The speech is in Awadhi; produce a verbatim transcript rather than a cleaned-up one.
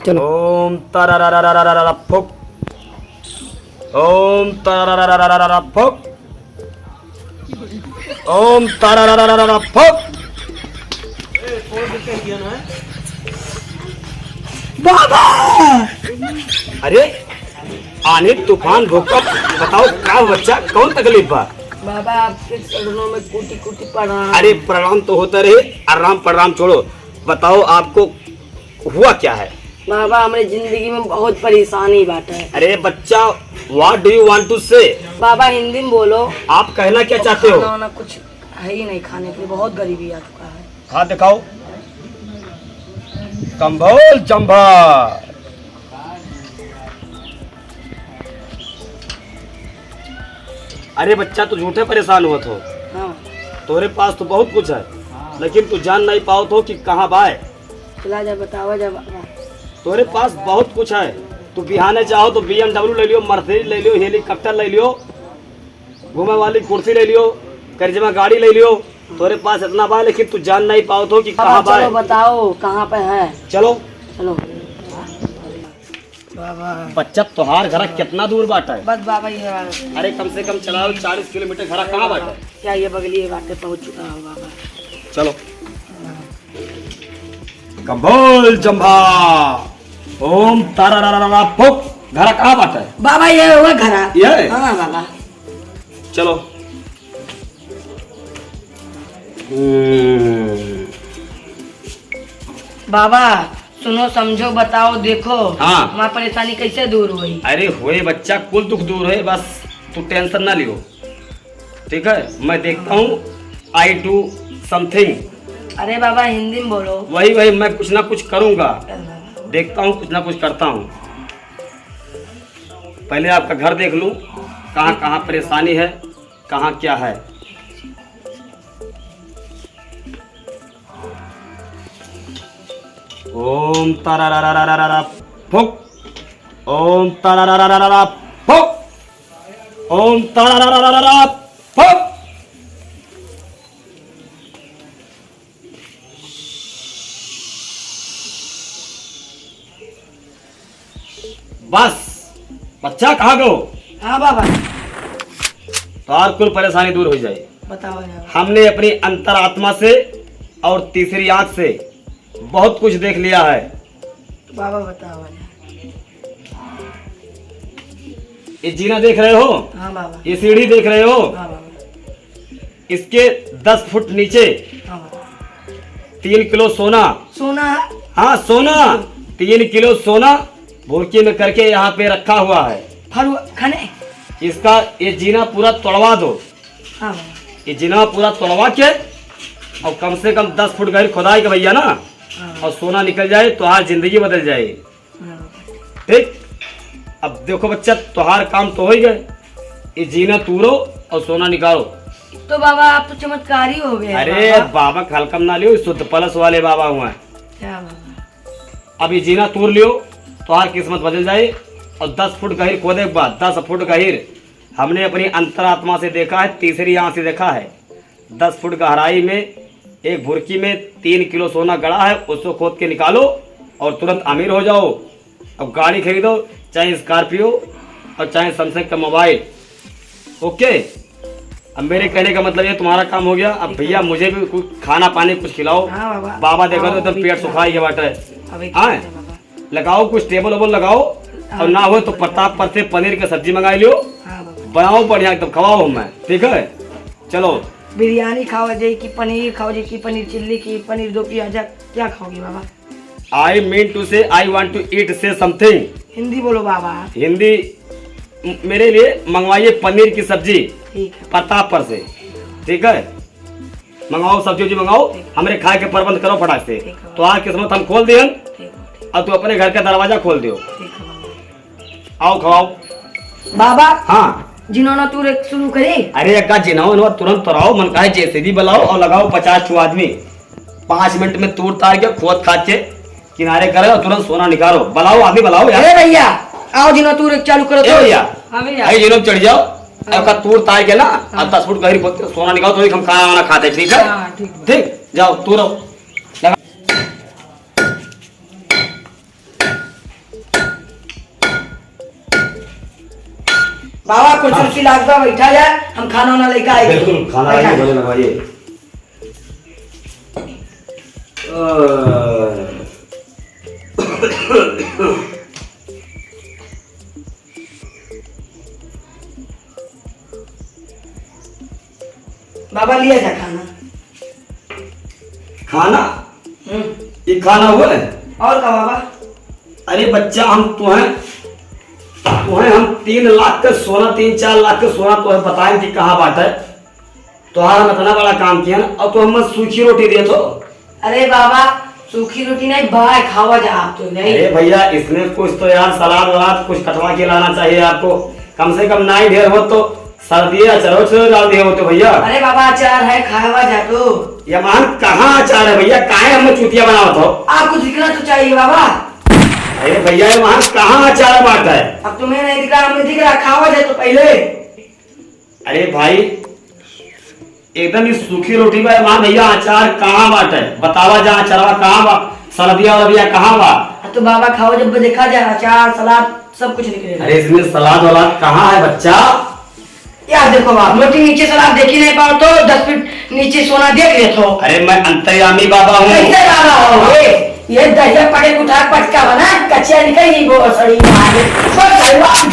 चलो। ओम तरररररररर फुक। ओम तरररररररर फुक। ओम तररररररर फुक। बाबा! अरे, आंधी, तूफान, भूकंप, बताओ का बच्चा, कौन तकलीफ बा? बाबा, आपके चरणों में कोटि कोटि प्रणाम। अरे, प्रणाम तो होता रहे, आराम प्रणाम छोड़ो। बताओ, आपको हुआ क्या है? बाबा, हमरे जिंदगी में बहुत परेशानी बाटे। अरे बच्चा, what do you want to say? बाबा, हिंदी में बोलो। आप कहना क्या चाहते हो? खाना वाना कुछ है ही नहीं खाने के लिए, बहुत गरीबी आ चुका है। हाथ दिखाओ। कंबल जंभा। अरे बच्चा, तू झूठे परेशान हुआ थो। हाँ। तोरे पास तो बहुत कुछ है, लेकिन तू जान नहीं पाओ थो कि कहाँ बाय। चला जा, बतावा जा बाबा। तोरे पास बहुत कुछ है। तू बिहाने चाहो तो B M W ले लियो, Mercedes ले लियो, helicopter ले लियो, घूमे वाली कुर्सी ले लियो, करिश्मा गाड़ी ले लियो। तोरे पास इतना बा, लेकिन तू जान नहीं पाओ थो कि बाबा, कहाँ बा। चलो बताओ, कहाँ पे है? चलो। चलो। बाबा। बच्चा, तोहार घर कितना दूर बाटा है? बस बाबा, ये बाबा। अरे, कम से कम चलाओ, चालीस किलोमीटर घर कहाँ बाटा है? क्या ये बगली बाटे, पहुँच चुका हूँ बाबा। चलो। कंबल जंभा। ओम तारारारारा फुक। घर कहाँ बाटा है? बाबा, ये हुआ घर। ये? हाँ बाबा। चलो। हम्म। बाबा, सुनो, समझो, बताओ, देखो, हाँ। हमार परेशानी कैसे दूर होई? अरे होए बच्चा, कुल दुख दूर होए, बस तू tension ना लियो, ठीक है? मैं देखता हूँ, I do something। अरे बाबा, हिंदी में बोलो। वही, वही, मैं कुछ ना कुछ करूँगा, अरे बाबा। देखता हूँ, कुछ ना कुछ करता हूँ। पहले आपका घर देख लूँ, कहाँ, कहाँ परेशानी है। कहाँ क्या है? ओम तारारारारारा फुक। ओम तारारारारारा फुक। ओम तारारारारारा फुक। बस, बच्चा कहाँ गो? हाँ बाबा। तोहार कुल परेशानी दूर हो जाए। बताओ यार। हमने अपनी अंतरात्मा से और तीसरी आंख से बहुत कुछ देख लिया है। बाबा बताओ यार। ये जीना देख रहे हो? हाँ बाबा। ये सीढ़ी देख रहे हो? हाँ बाबा। इसके दस फुट नीचे हाँ। तीन किलो सोना। सोना? हाँ, सोना। तीन किलो सोना भुरकी में करके यहाँ पे रखा हुआ है। फरुआ खाने? इसका ये जीना पूरा तोड़वा दो। हाँ। ये जीना पूरा तोड़वा के और कम से कम दस फुट गहरी खुदाई के भैया ना, हाँ। और सोना निकल जाए तो आज जिंदगी बदल जाए। हाँ। ठीक, अब देखो बच्चा, तोहार काम तो हो ही गए, ये जीना तूरो और सोना निकालो। तो बाबा, आप तो चमत्कारी हो गए अरे बाबा। बाबा का हल्का में ना लियो, शुद्ध plus वाले बाबा हुआ है। क्या बाबा? अब ये जीना तूर लियो, तोहार किस्मत बदल जाए। और दस फुट गहिर खोदे के बाद, दस फुट गहिर, हमने अपनी अंतरात्मा से देखा है, तीसरी आंख से देखा है, दस फुट गहराई में एक भुरकी में तीन किलो सोना गड़ा है, उसको खोद के निकालो और तुरंत अमीर हो जाओ। अब गाड़ी खरीदो, चाहे Scorpio और चाहे Samsung का मोबाइल। OK, अब मेरे कहने का मतलब ये, तुम्हारा काम हो गया। अब ठीक है। भैया, मुझे भी कुछ खाना पानी कुछ खिलाओ। हाँ बाबा। बाबा देखो तो हाँ, एकदम अभी पेट खिला। सुखाई के बाटे। अभी हाँ? खिलाते बाबा। लगाओ, कुछ टेबल वेबल लगाओ, हाँ। और ना हो तो प्रतापपुर से पनीर के सब्जी मंगा लियो, हाँ बाबा। बनाओ बढ़िया एकदम, खवाओ हमें, ठीक है? चलो। बिरयानी खाओ जाए कि पनीर खाओ जाए कि पनीर चिल्ली की पनीर दो प्याजा, क्या खाओगे बाबा? I mean to say, I want to eat, say something। हिंदी बोलो बाबा। हिंदी, म-, मेरे लिए मंगवाइए पनीर की सब्जी ठीक है। प्रतापपुर से, ठीक है? मंगाओ, सब्जी उब्जी मंगाओ, ठीक। हमरे खाए के प्रबंध करो फटाक से। ठीक है। तो आज किस्मत हम खोल दिहन, ठीक है, ठीक। अब तू अपने घर का दरवाजा खोल दियो। ठीक है बाबा। आओ, खवाओ। बाबा। हाँ। जिन्होंने तू रेक शुरू करी। अरे अक्का, जिन्हों ने तुरंत तोड़ाओ, मन कहे JCB बुलाओ और लगाओ पचास ठो आदमी। पाँच मिनट में तूर तार के, खोद खाद के किनारे करे और तुरंत सोना निकालो। बुलाओ, आदमी बुलाओ यार। ए भैया, आओ जिन्हों तू रेक चालू करो ए तो। भैया, हाँ भैया। आई जिन्हों चढ़ जाओ, हाँ। आपका तूर तार के ना, हाँ। अब दस फुट गहरी खोद के सोना निकालो, तो एक हम खाना वाना खाते, ठीक है? हाँ, ठीक है। ठीक, जाओ, तूरो। लगा। बाबा, कुर्सी हाँ। उर्सी लाग बा, बैठा जा, हम खाना वाना लेके आए। बिल्कुल, खाना बैठा आइए, जा। भोजन लगवाइए। अ, बाबा, लिया जा खाना। खाना? हम्म। ये खाना हुआ है? और का बाबा? अरे बच्चा, हम तुहें, तुहें हम तीन लाख का सोना, तीन चार लाख का सोना तुहें बताएं कि कहाँ बाटे। तुहार हम इतना बड़ा काम किया ना, और तू हमें सूखी रोटी देत हो। अरे बाबा, सूखी रोटी नहीं, बाय खावा जा आप तो नहीं। अरे भैया, इसमें कुछ तो यार सलाद वलाद कुछ कटवा के लाना चाहिए आपको। कम से कम नाई ढेर हो तो सर्दी अचारो चलो डाल दिए होते भैया। अरे बाबा, अचार है, खावा जा तो। ये मान कहाँ अचार है भैया, काहे हमें चूतिया बनावत हो? आपको दिखना तो चाहिए बाबा। अरे भैया, ये मान कहाँ अचार बांटा है? अब तुम्हें नहीं दिख रहा, हमें दिख रहा, खावा जा तो पहले। अरे भाई, एकदम ही सूखी रोटी बा। हाँ भैया, अचार कहाँ बाटे? बतावा जा, अचारवा कहाँ बा? सलदिया वलदिया कहाँ बा? अब तो बाबा खाओ, जब देखा जाए, अचार, सलाद, सब कुछ निकलेगा। अरे, इसमें सलाद वलाद कहाँ है, बच्चा? यार देखो बाप, रोटी नीचे सलाद देखी नहीं पाओ तो दस फीट नीचे सोना देख लेत हो। अरे, मैं अंतर्यामी बाबा हूँ। कैसे बाबा हो? ये, ये दहिया पड़े उठा पटका बना, कचिया निकल नहीं वो सड़ी मारे। बस भगवान।